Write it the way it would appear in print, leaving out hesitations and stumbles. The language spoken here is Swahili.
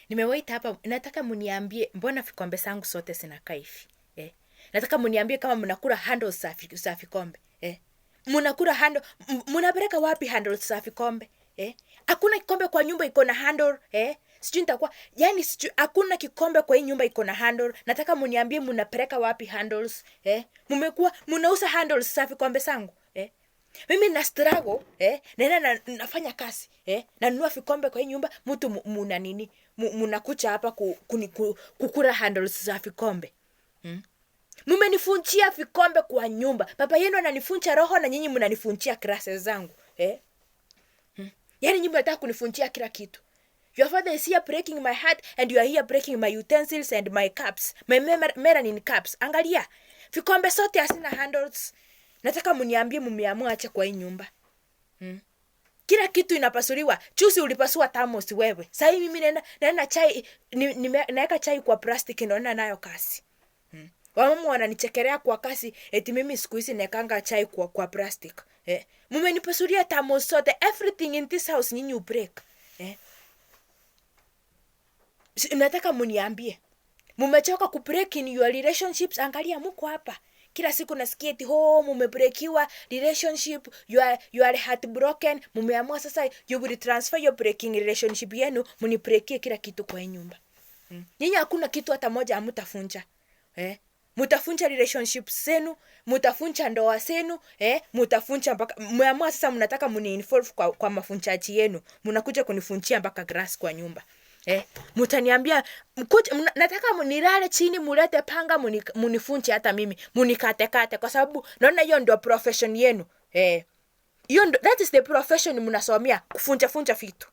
Nimewaita hapa, nataka mniambie mbona vikombe zangu zote zinakaa hivi, eh? Nataka mniambie kama mnakula handles za vikombe, eh? Mnakula handle, mnapeleka wapi handles za vikombe, eh? Hakuna kikombe kwa nyumba iko na handle, eh? Sijui nitakuwa, yani sijui, hakuna kikombe kwa hii nyumba iko na handle. Nataka mniambie mnapeleka wapi handles, eh? Mmekuwa mnauza handles za vikombe zangu, eh? Mimi na struggle, eh? Naenda na, nafanya kazi, eh? Nanunua vikombe kwa hii nyumba, mtu muna nini, munakucha hapa kukula handles za vikombe. Mumenifunjia vikombe kwa nyumba. Baba yenu ananifunja roho na nyinyi mnanifunjia glasses zangu, eh? Yaani nyinyi mnataka kunifunjia kila kitu. Your father is here breaking my heart and you are here breaking my utensils and my cups, my melanin cups. Angalia, vikombe sote hazina handles. Nataka mniambie mmeamua ache kwa hii nyumba. Kila kitu inapasuliwa. Juzi ulipasua thermos wewe. Sasa mimi naenda chai naweka chai kwa plastic, naona nayo kazi. Wamama wananichekelea kwa kazi eti mimi siku hizi naekanga chai kwa plastic. Eh. Mmenipasulia thermos zote. Everything in this house nyinyi ubreak. Eh. Nataka mniambie. Mumechoka kubreak in your relationships? Angalia mko hapa. Kila siku nasikia eti ho mumebreakiwa relationship, you are heartbroken. Mumeamua sasa you will transfer your breaking relationship yenu munibreakie kila kitu kwa hii nyumba. Nyinyi hakuna kitu hata moja hamtafunja. Eh? Mutafunja relationships zenu, mutafunja ndoa zenu, eh? Mutafunja mpaka mmeamua sasa mnataka muni involve kwa mafunchaji yenu. Mnakuja kunifunjia mpaka glass kwa nyumba. Eh, mutaniambia mkuja, nataka nilale chini, mulete panga munifunje hata mimi, munikatekate kwa sababu naona hiyo ndio profession yenu. Eh, hiyo ndio, that is the profession mnasomea, kufunja funja vitu.